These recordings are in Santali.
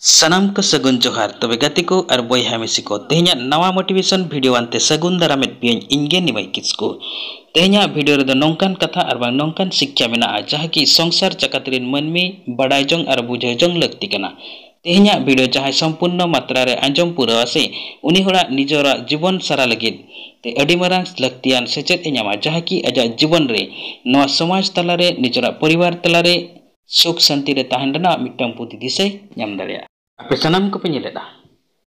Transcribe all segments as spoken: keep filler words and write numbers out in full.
ᱥᱟᱱᱟᱢ ᱠᱚ ᱥᱟᱹᱜᱩᱱ ᱡᱚᱦᱟᱨ᱾ ᱛᱚᱵᱮ ᱜᱟᱛᱮ ᱠᱚ ᱟᱨ ᱵᱚᱭᱦᱟ ᱢᱤᱥᱤ ᱠᱚ, ᱛᱮᱦᱮᱧᱟᱜ ᱱᱟᱣᱟ motivation video ᱟᱱᱛᱮ ᱥᱟᱹᱜᱩᱱ ᱫᱟᱨᱟᱢᱮᱫ ᱯᱮᱭᱟᱹᱧ ᱤᱧ ᱜᱮ ᱱᱤᱢᱟᱹᱭ ᱠᱤᱥᱠᱩ᱾ ᱛᱮᱦᱮᱧᱟᱜ video ᱨᱮᱫᱚ ᱱᱚᱝᱠᱟᱱ ᱠᱟᱛᱷᱟ ᱟᱨ ᱵᱟᱝ ᱱᱚᱝᱠᱟᱱ ᱥᱤᱠᱠᱷᱟ ᱢᱮᱱᱟᱜᱼᱟ, ᱡᱟᱦᱟᱸ ᱠᱤ ᱥᱚᱝᱥᱟᱨ ᱪᱟᱠᱟᱛ ᱨᱮᱱ ᱢᱟᱹᱱᱢᱤ ᱵᱟᱰᱟᱭ ᱡᱚᱝ ᱟᱨ ᱵᱩᱡᱷᱟᱹᱣ ᱡᱚᱝ ᱞᱟᱹᱠᱛᱤ ᱠᱟᱱᱟ᱾ ᱛᱮᱦᱮᱧᱟᱜ video ᱡᱟᱦᱟᱸᱭ ᱥᱚᱢᱯᱩᱨᱱᱚ ᱢᱟᱛᱨᱟ ᱨᱮ ᱟᱸᱡᱚᱢ ᱯᱩᱨᱟᱹᱣᱟ ᱥᱮ, ᱩᱱᱤ ᱦᱚᱲᱟᱜ ᱱᱤᱡᱚᱨᱟᱜ ᱡᱤᱵᱚᱱ ᱥᱟᱨᱟ ᱞᱟᱹᱜᱤᱫ ᱛᱮ ᱟᱹᱰᱤ ᱢᱟᱨᱟᱝ ᱞᱟᱹᱠᱛᱤᱭᱟᱱ ᱥᱮᱪᱮᱫ ᱮ ᱧᱟᱢᱟ, ᱡᱟᱦᱟᱸ ᱠᱤ ᱟᱡᱟᱜ ᱡᱤᱵᱚᱱ ᱨᱮ, ᱱᱚᱣᱟ ᱥᱚᱢᱟᱡᱽ ᱛᱟᱞᱟᱨᱮ, ᱱᱤᱡᱚᱨᱟᱜ ᱯᱚᱨᱤᱵᱟᱨ ᱛᱟᱞᱟᱨᱮ ᱥᱩᱠ ᱥᱟᱱᱛᱤ ᱨᱮ ᱛᱟᱦᱮᱱ ᱨᱮᱱᱟᱜ ᱢᱤᱫᱴᱟᱝ ᱵᱩᱫᱷᱤ ᱫᱤᱥᱟᱹᱭ ᱧᱟᱢ ᱫᱟᱲᱮᱭᱟᱜᱼᱟ᱾ ᱟᱯᱮ ᱥᱟᱱᱟᱢ ᱠᱚᱯᱮ ᱧᱮᱞᱮᱫᱼᱟ,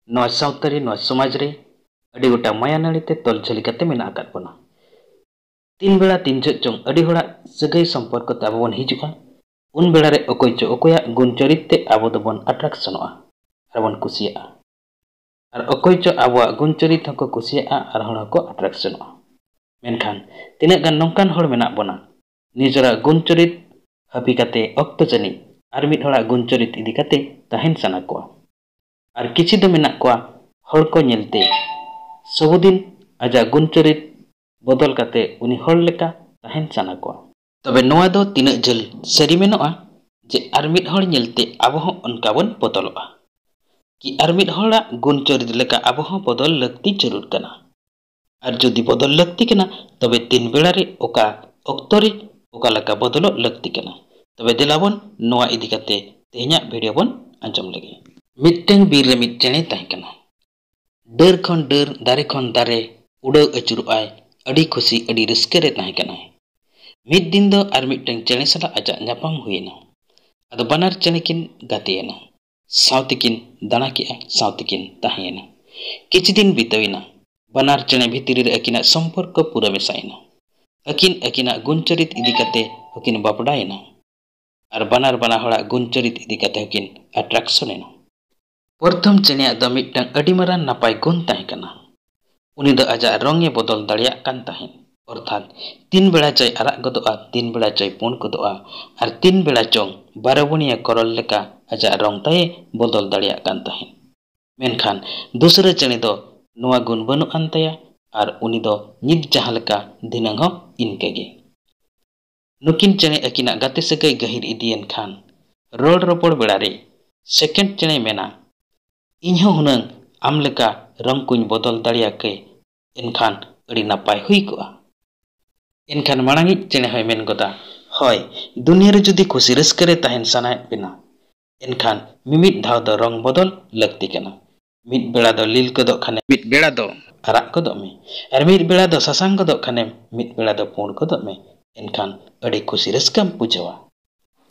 ᱱᱚᱣᱟ ᱥᱟᱶᱛᱟ ᱨᱮ, ᱱᱚᱣᱟ ᱥᱚᱢᱟᱡᱽ ᱨᱮ ᱟᱹᱰᱤ ᱜᱚᱴᱟᱝ ᱢᱟᱭᱟ ᱱᱟᱹᱲᱤ ᱛᱮ ᱛᱚᱞ ᱡᱷᱟᱹᱞᱤ ᱠᱟᱛᱮ ᱢᱮᱱᱟᱜ ᱟᱠᱟᱫ ᱵᱚᱱᱟ᱾ ᱛᱤᱱ ᱵᱮᱲᱟ ᱛᱤᱱ ᱡᱚᱦᱚᱜ ᱪᱚᱝ ᱟᱹᱰᱤ ᱦᱚᱲᱟᱜ ᱥᱟᱹᱜᱟᱹᱭ ᱥᱚᱢᱯᱚᱨᱠᱚ ᱛᱮ ᱟᱵᱚ ᱵᱚᱱ ᱦᱤᱡᱩᱜᱼᱟ, ᱩᱱ ᱵᱮᱲᱟ ᱨᱮ ᱚᱠᱚᱭ ᱪᱚ ᱚᱠᱚᱭᱟᱜ ᱜᱩᱱ ᱪᱚᱨᱤᱛ ᱛᱮ ᱟᱵᱚ ᱫᱚᱵᱚᱱ ᱟᱴᱨᱟᱠᱥᱚᱱᱚᱜᱼᱟ ᱟᱨ ᱵᱚᱱ ᱠᱩᱥᱤᱭᱟᱜᱼᱟ᱾ ᱟᱨ ᱚᱠᱚᱭ ᱪᱚ ᱟᱵᱚᱣᱟᱜ ᱜᱩᱱ ᱪᱚᱨᱤᱛ ᱦᱚᱸᱠᱚ ᱠᱩᱥᱤᱭᱟᱜᱼᱟ ᱟᱨ ᱦᱚᱲ ᱦᱚᱸᱠᱚ ᱟᱴᱨᱟᱠᱥᱚᱱᱚᱜᱼᱟ᱾ ᱢᱮᱱᱠᱷᱟᱱ ᱛᱤᱱᱟᱹᱜ ᱜᱟᱱ ᱱᱚᱝᱠᱟᱱ ᱦᱚᱲ ᱢᱮᱱᱟᱜ ᱵᱚᱱᱟ, ᱱᱤᱡᱮᱨᱟᱜ ᱜᱩᱱ ᱪᱚᱨᱤᱛ ᱦᱟᱹᱯᱤ ᱠᱟᱛᱮ ᱚᱠᱛᱚ ᱡᱟᱹᱱᱤᱡ ᱟᱨ ᱢᱤᱫ ᱦᱚᱲᱟᱜ ᱜᱩᱱ ᱪᱚᱨᱤᱛ ᱤᱫᱤ ᱠᱟᱛᱮ ᱛᱟᱦᱮᱱ ᱥᱟᱱᱟ ᱠᱚᱣᱟ᱾ ᱟᱨ ᱠᱤᱪᱷᱤ ᱫᱚ ᱢᱮᱱᱟᱜ ᱠᱚᱣᱟ, ᱦᱚᱲ ᱠᱚ ᱧᱮᱞᱛᱮ ᱥᱚᱵᱩᱫᱤᱱ ᱟᱡᱟᱜ ᱜᱩᱱ ᱪᱚᱨᱤᱛ ᱵᱚᱫᱚᱞ ᱠᱟᱛᱮ ᱩᱱᱤ ᱦᱚᱲ ᱞᱮᱠᱟ ᱛᱟᱦᱮᱱ ᱥᱟᱱᱟ ᱠᱚᱣᱟ᱾ ᱛᱚᱵᱮ ᱱᱚᱣᱟ ᱫᱚ ᱛᱤᱱᱟᱹᱜ ᱡᱷᱟᱹᱞ ᱥᱟᱹᱨᱤ ᱢᱮᱱᱚᱜᱼᱟ ᱡᱮ ᱟᱨ ᱢᱤᱫ ᱦᱚᱲ ᱧᱮᱞᱛᱮ ᱟᱵᱚ ᱦᱚᱸ ᱚᱱᱠᱟ ᱵᱚᱱ ᱵᱚᱫᱚᱞᱚᱜᱼᱟ? ᱠᱤ ᱟᱨ ᱢᱤᱫ ᱦᱚᱲᱟᱜ ᱜᱩᱱ ᱪᱚᱨᱤᱛ ᱞᱮᱠᱟ ᱟᱵᱚ ᱦᱚᱸ ᱵᱚᱫᱚᱞ ᱞᱟᱹᱠᱛᱤ ᱡᱟᱹᱨᱩᱲ ᱠᱟᱱᱟ? ᱟᱨ ᱡᱩᱫᱤ ᱵᱚᱫᱚᱞ ᱞᱟᱹᱠᱛᱤ ᱠᱟᱱᱟ, ᱛᱚᱵᱮ ᱛᱤᱱ ᱵᱮᱲᱟ ᱨᱮ, ᱚᱠᱟ ᱚᱠᱛᱚ ᱨᱮ, ᱚᱠᱟ ᱞᱮᱠᱟ ᱵᱚᱫᱚᱞᱚᱜ ᱞᱟᱹᱠᱛᱤ ᱠᱟᱱᱟ? ᱛᱚᱵᱮ ᱫᱮᱞᱟ ᱵᱚᱱ ᱱᱚᱣᱟ ᱤᱫᱤ ᱠᱟᱛᱮ ᱛᱮᱦᱮᱧᱟᱜ video ᱵᱚᱱ ᱟᱸᱡᱚᱢ ᱞᱮᱜᱮ᱾ ᱢᱤᱫᱴᱟᱝ ᱵᱤᱨ ᱨᱮ ᱢᱤᱫ ᱪᱮᱬᱮ ᱛᱟᱦᱮᱸ ᱠᱟᱱᱟ᱾ ᱰᱟᱹᱨ ᱠᱷᱚᱱ ᱰᱟᱹᱨ, ᱫᱟᱨᱮ ᱠᱷᱚᱱ ᱫᱟᱨᱮ ᱩᱰᱟᱹᱣ ᱟᱹᱪᱩᱨᱚᱜᱼᱟᱭ᱾ ᱟᱹᱰᱤ ᱠᱷᱩᱥᱤ, ᱟᱹᱰᱤ ᱨᱟᱹᱥᱠᱟᱹ ᱨᱮ ᱛᱟᱦᱮᱸ ᱠᱟᱱᱟᱭ᱾ ᱢᱤᱫ ᱫᱤᱱ ᱫᱚ ᱟᱨ ᱢᱤᱫᱴᱟᱝ ᱪᱮᱬᱮ ᱥᱟᱞᱟᱜ ᱟᱡᱟᱜ ᱧᱟᱯᱟᱢ ᱦᱩᱭᱮᱱᱟ᱾ ᱟᱫᱚ ᱵᱟᱱᱟᱨ ᱪᱮᱬᱮ ᱠᱤᱱ ᱜᱟᱛᱮᱭᱮᱱᱟ, ᱥᱟᱶ ᱛᱮᱠᱤᱱ ᱫᱟᱬᱟ ᱠᱮᱜᱼᱟ, ᱥᱟᱶ ᱛᱮᱠᱤᱱ ᱛᱟᱦᱮᱸᱭᱮᱱᱟ᱾ ᱠᱤᱪᱷᱩ ᱫᱤᱱ ᱵᱤᱛᱟᱹᱣᱮᱱᱟ᱾ ᱵᱟᱱᱟᱨ ᱪᱮᱬᱮ ᱵᱷᱤᱛᱨᱤ ᱨᱮ ᱟᱹᱠᱤᱱᱟᱜ ᱥᱚᱢᱯᱚᱨᱠᱚ ᱯᱩᱨᱟᱹ ᱢᱮᱥᱟᱭᱮᱱᱟ᱾ ᱟᱹᱠᱤᱱ ᱟᱹᱠᱤᱱᱟᱜ ᱜᱩᱱ ᱪᱚᱨᱤᱛ ᱤᱫᱤ ᱠᱟᱛᱮ ᱦᱚᱸᱠᱤᱱ ᱵᱟᱯᱰᱟᱭᱮᱱᱟ᱾ ᱟᱨ ᱵᱟᱱᱟᱨ ᱵᱟᱱᱟ ᱦᱚᱲᱟᱜ ᱜᱩᱱ ᱪᱚᱨᱤᱛ ᱤᱫᱤ ᱠᱟᱛᱮ ᱦᱚᱸᱠᱤᱱ ᱟᱴᱨᱟᱠᱥᱚᱱ ᱮᱱᱟ᱾ ᱯᱨᱚᱛᱷᱚᱢ ᱪᱮᱬᱮᱭᱟᱜ ᱫᱚ ᱢᱤᱫᱴᱟᱝ ᱟᱹᱰᱤ ᱢᱟᱨᱟᱝ ᱱᱟᱯᱟᱭ ᱜᱩᱱ ᱛᱟᱦᱮᱸ ᱠᱟᱱᱟ᱾ ᱩᱱᱤ ᱫᱚ ᱟᱡᱟᱜ ᱨᱚᱝ ᱮ ᱵᱚᱫᱚᱞ ᱫᱟᱲᱮᱭᱟᱜ ᱠᱟᱱ ᱛᱟᱦᱮᱸᱫ᱾ ᱚᱨᱛᱷᱟᱛ, ᱛᱤᱱ ᱵᱮᱲᱟ ᱪᱚᱭ ᱟᱨᱟᱜ ᱜᱚᱫᱚᱜᱼᱟ, ᱛᱤᱱ ᱵᱮᱲᱟ ᱪᱚᱭ ᱯᱩᱸᱰ ᱜᱚᱫᱚᱜᱼᱟ, ᱟᱨ ᱛᱤᱱ ᱵᱮᱲᱟ ᱪᱚᱝ ᱵᱟᱨᱚᱵᱚᱱᱤᱭᱟ ᱠᱚᱨᱚᱞ ᱞᱮᱠᱟ ᱟᱡᱟᱜ ᱨᱚᱝ ᱛᱟᱭᱮ ᱵᱚᱫᱚᱞ ᱫᱟᱲᱮᱭᱟᱜ ᱠᱟᱱ ᱛᱟᱦᱮᱸᱫ᱾ ᱢᱮᱱᱠᱷᱟᱱ ᱫᱩᱥᱨᱟᱹ ᱪᱮᱬᱮ ᱫᱚ ᱱᱚᱣᱟ ᱜᱩᱱ ᱵᱟᱹᱱᱩᱜ ᱟᱱ ᱛᱟᱭᱟ, ᱟᱨ ᱩᱱᱤ ᱫᱚ ᱱᱤᱛ ᱡᱟᱦᱟᱸ ᱞᱮᱠᱟ ᱫᱷᱤᱱᱟᱹᱝ ᱦᱚᱸ ᱤᱱᱠᱟᱹ ᱜᱮ᱾ ᱱᱩᱠᱤᱱ ᱪᱮᱬᱮ ᱟᱹᱠᱤᱱᱟᱜ ᱜᱟᱛᱮ ᱥᱟᱹᱜᱟᱹᱭ ᱜᱟᱹᱦᱤᱨ ᱤᱫᱤᱭᱮᱱ ᱠᱷᱟᱱ, ᱨᱚᱲ ᱨᱚᱯᱚᱲ ᱵᱮᱲᱟ ᱨᱮ ᱥᱮᱠᱮᱱᱰ ᱪᱮᱬᱮᱭ ᱢᱮᱱᱟ, "ᱤᱧ ᱦᱚᱸ ᱦᱩᱱᱟᱹᱝ ᱟᱢ ᱞᱮᱠᱟ ᱨᱚᱝ ᱠᱚᱧ ᱵᱚᱫᱚᱞ ᱫᱟᱲᱮᱭᱟᱜ ᱠᱮ, ᱮᱱᱠᱷᱟᱱ ᱟᱹᱰᱤ ᱱᱟᱯᱟᱭ ᱦᱩᱭ ᱠᱚᱜᱼᱟ᱾" ᱮᱱᱠᱷᱟᱱ ᱢᱟᱲᱟᱝᱤᱡ ᱪᱮᱬᱮ ᱦᱚᱸᱭ ᱢᱮᱱ ᱜᱚᱫᱟ, "ᱦᱳᱭ, ᱫᱩᱱᱤᱭᱟᱹ ᱨᱮ ᱡᱩᱫᱤ ᱠᱷᱩᱥᱤ ᱨᱟᱹᱥᱠᱟᱹ ᱨᱮ ᱛᱟᱦᱮᱱ ᱥᱟᱱᱟᱭᱮᱫ ᱵᱮᱱᱟ, ᱮᱱᱠᱷᱟᱱ ᱢᱤᱢᱤᱫ ᱫᱷᱟᱣ ᱫᱚ ᱨᱚᱝ ᱵᱚᱫᱚᱞ ᱞᱟᱹᱠᱛᱤ ᱠᱟᱱᱟ᱾ ᱢᱤᱫ ᱵᱮᱲᱟ ᱫᱚ ᱞᱤᱞ ᱜᱚᱫᱚᱜ ᱠᱷᱟᱱᱮᱢ, ᱢᱤᱫ ᱵᱮᱲᱟ ᱫᱚ ᱟᱨᱟᱜ ᱜᱚᱫᱚᱜ ᱢᱮ, ᱟᱨ ᱢᱤᱫ ᱵᱮᱲᱟ ᱫᱚ ᱥᱟᱥᱟᱝ ᱜᱚᱫᱚᱜ ᱠᱷᱟᱱᱮᱢ, ᱢᱤᱫ ᱵᱮᱲᱟ ᱫᱚ ᱯᱩᱸᱰ ᱜᱚᱫᱚᱜ ᱢᱮ, ᱮᱱᱠᱷᱟᱱ ᱟᱹᱰᱤ ᱠᱷᱩᱥᱤ ᱨᱟᱹᱥᱠᱟᱹᱢ ᱵᱩᱡᱷᱟᱹᱣᱟ᱾"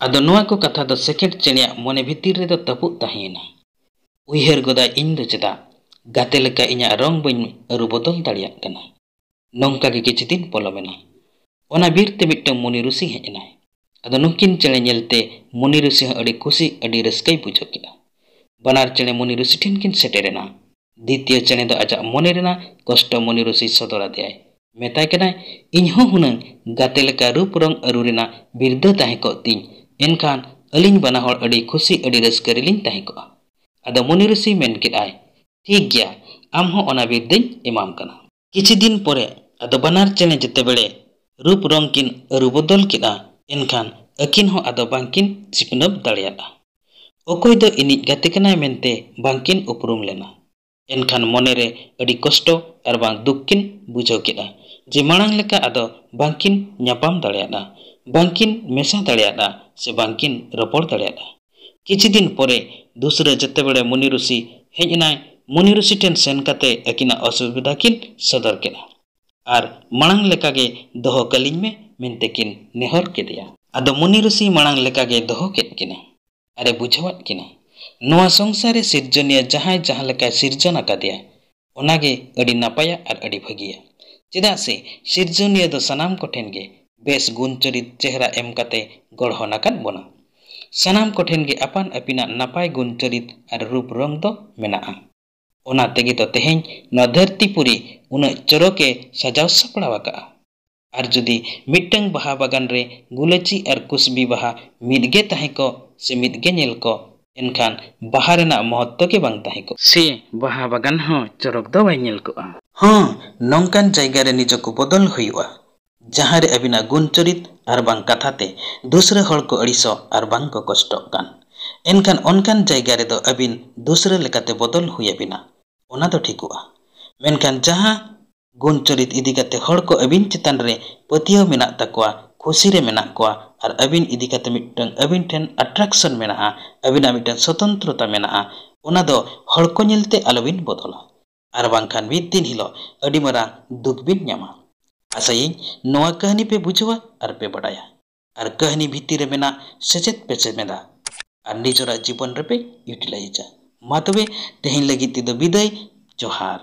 ᱟᱫᱚ ᱱᱚᱣᱟ ᱠᱚ ᱠᱟᱛᱷᱟ ᱫᱚ ᱥᱮᱠᱮᱱᱰ ᱪᱮᱬᱮᱭᱟᱜ ᱢᱚᱱᱮ ᱵᱷᱤᱛᱤᱨ ᱨᱮᱫᱚ ᱛᱟᱹᱯᱩᱜ ᱛᱟᱦᱮᱸᱭᱮᱱᱟ᱾ ᱩᱭᱦᱟᱹᱨ ᱜᱚᱫᱟᱭ, "ᱤᱧ ᱫᱚ ᱪᱮᱫᱟᱜ ᱜᱟᱛᱮ ᱞᱮᱠᱟ ᱤᱧᱟᱜ ᱨᱚᱝ ᱵᱟᱹᱧ ᱟᱹᱨᱩ ᱵᱚᱫᱚᱞ ᱫᱟᱲᱮᱭᱟᱜ ᱠᱟᱱᱟ?" ᱱᱚᱝᱠᱟ ᱜᱮ ᱠᱤᱪᱷᱩ ᱫᱤᱱ ᱯᱚᱞᱚᱢᱮᱱᱟ᱾ ᱚᱱᱟ ᱵᱤᱨ ᱛᱮ ᱢᱤᱫᱴᱟᱝ ᱢᱩᱱᱤ ᱨᱩᱥᱤ ᱦᱮᱡ ᱮᱱᱟᱭ᱾ ᱟᱫᱚ ᱱᱩᱠᱤᱱ ᱪᱮᱬᱮ ᱧᱮᱞᱛᱮ ᱢᱩᱱᱤ ᱨᱩᱥᱤ ᱦᱚᱸ ᱟᱹᱰᱤ ᱠᱷᱩᱥᱤ, ᱟᱹᱰᱤ ᱨᱟᱹᱥᱠᱟᱹᱭ ᱵᱩᱡᱷᱟᱹᱣ ᱠᱮᱫᱟ᱾ ᱵᱟᱱᱟᱨ ᱪᱮᱬᱮ ᱢᱩᱱᱤ ᱨᱩᱥᱤ ᱴᱷᱮᱱ ᱠᱤᱱ ᱥᱮᱴᱮᱨᱮᱱᱟ᱾ ᱫᱤᱛᱤᱭᱚ ᱪᱮᱬᱮ ᱫᱚ ᱟᱡᱟᱜ ᱢᱚᱱᱮ ᱨᱮᱱᱟᱜ ᱠᱚᱥᱴᱚ ᱢᱩᱱᱤ ᱨᱩᱥᱤ ᱥᱚᱫᱚᱨ ᱟᱫᱮᱭᱟᱭ᱾ ᱢᱮᱛᱟᱭ ᱠᱟᱱᱟᱭ, "ᱤᱧ ᱦᱚᱸ ᱦᱩᱱᱟᱹᱝ ᱜᱟᱛᱮ ᱞᱮᱠᱟ ᱨᱩᱯ ᱨᱚᱝ ᱟᱹᱨᱩ ᱨᱮᱱᱟᱜ ᱵᱤᱨᱫᱟᱹ ᱛᱟᱦᱮᱸ ᱠᱚᱜ ᱛᱤᱧ, ᱮᱱᱠᱷᱟᱱ ᱟᱹᱞᱤᱧ ᱵᱟᱱᱟ ᱦᱚᱲ ᱟᱹᱰᱤ ᱠᱷᱩᱥᱤ, ᱟᱹᱰᱤ ᱨᱟᱹᱥᱠᱟᱹ ᱨᱮᱞᱤᱧ ᱛᱟᱦᱮᱸ ᱠᱚᱜᱼᱟ᱾" ᱟᱫᱚ ᱢᱩᱱᱤ ᱨᱩᱥᱤ ᱢᱮᱱ ᱠᱮᱫᱟᱭ, "ᱴᱷᱤᱠ ᱜᱮᱭᱟ, ᱟᱢ ᱦᱚᱸ ᱚᱱᱟ ᱵᱤᱨᱫᱟᱹᱧ ᱮᱢᱟᱢ ᱠᱟᱱᱟ᱾" ᱠᱤᱪᱷᱩ ᱫᱤᱱ ᱯᱚᱨᱮ ᱟᱫᱚ ᱵᱟᱱᱟᱨ ᱪᱮᱬᱮ ᱡᱮᱛᱮ ᱵᱮᱲᱮ ᱨᱩᱯ ᱨᱚᱝ ᱠᱤᱱ ᱟᱹᱨᱩ ᱵᱚᱫᱚᱞ ᱠᱮᱫᱼᱟ, ᱮᱱᱠᱷᱟᱱ ᱟᱹᱠᱤᱱ ᱦᱚᱸ ᱟᱫᱚ ᱵᱟᱝᱠᱤᱱ ᱪᱤᱯᱱᱟᱹᱯ ᱫᱟᱲᱮᱭᱟᱫᱼᱟ᱾ ᱚᱠᱚᱭ ᱫᱚ ᱤᱧᱤᱡ ᱜᱟᱛᱮ ᱠᱟᱱᱟᱭ ᱢᱮᱱᱛᱮ ᱵᱟᱝᱠᱤᱱ ᱩᱯᱨᱩᱢ ᱞᱮᱱᱟ᱾ ᱮᱱᱠᱷᱟᱱ ᱢᱚᱱᱮᱨᱮ ᱟᱹᱰᱤ ᱠᱚᱥᱴᱚ ᱟᱨ ᱵᱟᱝ ᱫᱩᱠ ᱠᱤᱱ ᱵᱩᱡᱷᱟᱹᱣ ᱠᱮᱫᱼᱟ ᱡᱮ ᱢᱟᱲᱟᱝ ᱞᱮᱠᱟ ᱟᱫᱚ ᱵᱟᱝᱠᱤᱱ ᱧᱟᱯᱟᱢ ᱫᱟᱲᱮᱭᱟᱫᱼᱟ, ᱵᱟᱝᱠᱤᱱ ᱢᱮᱥᱟ ᱫᱟᱲᱮᱭᱟᱫᱼᱟ ᱥᱮ ᱵᱟᱝᱠᱤᱱ ᱨᱚᱯᱚᱲ ᱫᱟᱲᱮᱭᱟᱫᱼᱟ᱾ ᱠᱤᱪᱷᱩ ᱫᱤᱱ ᱯᱚᱨᱮ ᱫᱩᱥᱨᱟᱹ ᱡᱮᱛᱮ ᱵᱮᱲᱮ ᱢᱩᱱᱤ ᱨᱩᱥᱤ ᱦᱮᱡ ᱮᱱᱟᱭ, ᱢᱩᱱᱤ ᱨᱩᱥᱤ ᱴᱷᱮᱱ ᱥᱮᱱ ᱠᱟᱛᱮ ᱟᱹᱠᱤᱱᱟᱜ ᱚᱥᱩᱵᱤᱫᱷᱟ ᱠᱤᱱ ᱥᱚᱫᱚᱨ ᱠᱮᱫᱼᱟ ᱟᱨ ᱢᱟᱲᱟᱝ ᱞᱮᱠᱟᱜᱮ ᱫᱚᱦᱚ ᱠᱟᱹᱞᱤᱧ ᱢᱮ ᱢᱮᱱᱛᱮ ᱠᱤᱱ ᱱᱮᱦᱚᱨ ᱠᱮᱫᱮᱭᱟ᱾ ᱟᱫᱚ ᱢᱩᱱᱤ ᱨᱩᱥᱤ ᱢᱟᱲᱟᱝ ᱞᱮᱠᱟᱜᱮ ᱫᱚᱦᱚ ᱠᱮᱫ ᱠᱤᱱᱟ ᱟᱨᱮ ᱵᱩᱡᱷᱟᱹᱣᱟᱫ ᱠᱤᱱᱟ, ᱱᱚᱣᱟ ᱥᱚᱝᱥᱟᱨ ᱨᱮ ᱥᱤᱨᱡᱚᱱᱤᱭᱟᱹ ᱡᱟᱦᱟᱸᱭ ᱡᱟᱦᱟᱸ ᱞᱮᱠᱟᱭ ᱥᱤᱨᱡᱚᱱ ᱟᱠᱟᱫᱮᱭᱟ, ᱚᱱᱟᱜᱮ ᱟᱹᱰᱤ ᱱᱟᱯᱟᱭᱟ ᱟᱨ ᱟᱹᱰᱤ ᱵᱷᱟᱹᱜᱤᱭᱟ᱾ ᱪᱮᱫᱟᱜ ᱥᱮ ᱥᱤᱨᱡᱚᱱᱤᱭᱟᱹ ᱫᱚ ᱥᱟᱱᱟᱢ ᱠᱚᱴᱷᱮᱱ ᱜᱮ ᱵᱮᱥ ᱜᱩᱱ ᱪᱚᱨᱤᱛ ᱪᱮᱦᱨᱟ ᱮᱢ ᱠᱟᱛᱮ ᱜᱚᱲᱦᱚᱱ ᱟᱠᱟᱫ ᱵᱚᱱᱟ᱾ ᱥᱟᱱᱟᱢ ᱠᱚᱴᱷᱮᱱ ᱜᱮ ᱟᱯᱟᱱ ᱟᱹᱯᱤᱱᱟᱜ ᱱᱟᱯᱟᱭ ᱜᱩᱱ ᱪᱚᱨᱤᱛ ᱟᱨ ᱨᱩᱯ ᱨᱚᱝ ᱫᱚ ᱢᱮᱱᱟᱜᱼᱟ᱾ ᱚᱱᱟ ᱛᱮᱜᱮ ᱛᱚ ᱛᱮᱦᱮᱧ ᱱᱚᱣᱟ ᱫᱷᱟᱹᱨᱛᱤ ᱯᱩᱨᱤ ᱩᱱᱟᱹᱜ ᱪᱚᱨᱚᱠᱮ ᱥᱟᱡᱟᱣ ᱥᱟᱯᱲᱟᱣ ᱟᱠᱟᱫᱼᱟ᱾ ᱟᱨ ᱡᱩᱫᱤ ᱢᱤᱫᱴᱟᱝ ᱵᱟᱦᱟ ᱵᱟᱜᱟᱱ ᱨᱮ ᱜᱩᱞᱟᱹᱪᱤ ᱟᱨ ᱠᱩᱥᱵᱤ ᱵᱟᱦᱟ ᱢᱤᱫ ᱜᱮ ᱛᱟᱦᱮᱸ ᱠᱚᱜ ᱥᱮ ᱢᱤᱫ ᱜᱮ ᱧᱮᱞ ᱠᱚᱜ, ᱮᱱᱠᱷᱟᱱ ᱵᱟᱦᱟ ᱨᱮᱱᱟᱜ ᱢᱚᱦᱚᱛᱛᱚ ᱜᱮ ᱵᱟᱝ ᱛᱟᱦᱮᱸ ᱠᱚᱜ, ᱥᱮ ᱵᱟᱦᱟ ᱵᱟᱜᱟᱱ ᱦᱚᱸ ᱪᱚᱨᱚᱠ ᱫᱚ ᱵᱟᱭ ᱧᱮᱞ ᱠᱚᱜᱼᱟ᱾ ᱦᱚᱸ, ᱱᱚᱝᱠᱟᱱ ᱡᱟᱭᱜᱟ ᱨᱮ ᱱᱤᱡᱚ ᱠᱚ ᱵᱚᱫᱚᱞ ᱦᱩᱭᱩᱜᱼᱟ, ᱡᱟᱦᱟᱸ ᱨᱮ ᱟᱹᱵᱤᱱᱟᱜ ᱜᱩᱱ ᱪᱚᱨᱤᱛ ᱟᱨ ᱵᱟᱝ ᱠᱟᱛᱷᱟ ᱛᱮ ᱫᱩᱥᱨᱟᱹ ᱦᱚᱲ ᱠᱚ ᱟᱹᱲᱤᱥᱚᱜ ᱟᱨ ᱵᱟᱝ ᱠᱚ ᱠᱚᱥᱴᱚᱜ ᱠᱟᱱ᱾ ᱮᱱᱠᱷᱟᱱ ᱚᱱᱠᱟᱱ ᱡᱟᱭᱜᱟ ᱨᱮᱫᱚ ᱟᱹᱵᱤᱱ ᱫᱩᱥᱨᱟᱹ ᱞᱮᱠᱟᱛᱮ ᱵᱚᱫᱚᱞ ᱦᱩᱭ ᱟᱹᱵᱤᱱᱟ᱾ ᱚᱱᱟ ᱫᱚ ᱴᱷᱤᱠᱚᱜᱼᱟ᱾ ᱢᱮᱱᱠᱷᱟᱱ ᱡᱟᱦᱟᱸ ᱜᱩᱱ ᱪᱚᱨᱤᱛ ᱤᱫᱤ ᱠᱟᱛᱮ ᱦᱚᱲ ᱠᱚ ᱟᱹᱵᱤᱱ ᱪᱮᱛᱟᱱ ᱨᱮ ᱯᱟᱹᱛᱭᱟᱹᱣ ᱢᱮᱱᱟᱜ ᱛᱟᱠᱚᱣᱟ, ᱠᱷᱩᱥᱤ ᱨᱮ ᱢᱮᱱᱟᱜ ᱠᱚᱣᱟ, ᱟᱨ ᱟᱹᱵᱤᱱ ᱤᱫᱤ ᱠᱟᱛᱮ ᱢᱤᱫᱴᱟᱝ ᱟᱹᱵᱤᱱ ᱴᱷᱮᱱ ᱟᱴᱨᱟᱠᱥᱚᱱ ᱢᱮᱱᱟᱜᱼᱟ, ᱟᱹᱵᱤᱱᱟᱜ ᱢᱤᱫᱴᱟᱝ ᱥᱚᱛᱚᱱᱛᱨᱚᱛᱟ ᱢᱮᱱᱟᱜᱼᱟ, ᱚᱱᱟ ᱫᱚ ᱦᱚᱲ ᱠᱚ ᱧᱮᱞᱛᱮ ᱟᱞᱚᱵᱤᱱ ᱵᱚᱫᱚᱞᱟ᱾ ᱟᱨ ᱵᱟᱝᱠᱷᱟᱱ ᱢᱤᱫ ᱫᱤᱱ ᱦᱤᱞᱳᱜ ᱟᱹᱰᱤ ᱢᱟᱨᱟᱝ ᱫᱩᱠ ᱵᱤᱱ ᱧᱟᱢᱟ᱾ ᱟᱥᱟᱭᱟᱹᱧ ᱱᱚᱣᱟ ᱠᱟᱹᱦᱱᱤ ᱯᱮ ᱵᱩᱡᱷᱟᱹᱣᱟ ᱟᱨ ᱯᱮ ᱵᱟᱰᱟᱭᱟ᱾ ᱟᱨ ᱠᱟᱹᱦᱱᱤ ᱵᱷᱤᱛᱤᱨ ᱨᱮ ᱢᱮᱱᱟᱜ ᱥᱮᱪᱮᱫ ᱯᱮ ᱪᱮᱢᱮᱫᱟ᱾ ᱟᱨ ᱱᱤᱡᱮᱨᱟᱜ ᱡᱤᱵᱚᱱ ᱨᱮᱯᱮ ᱤᱭᱩᱴᱤᱞᱟᱭᱤᱡᱟ᱾ ᱢᱟ ᱛᱚᱵᱮ ᱛᱮᱦᱮᱧ ᱞᱟᱹᱜᱤᱫ ᱛᱮᱫᱚ ᱵᱤᱫᱟᱹᱭ᱾ ᱡᱚᱦᱟᱨ᱾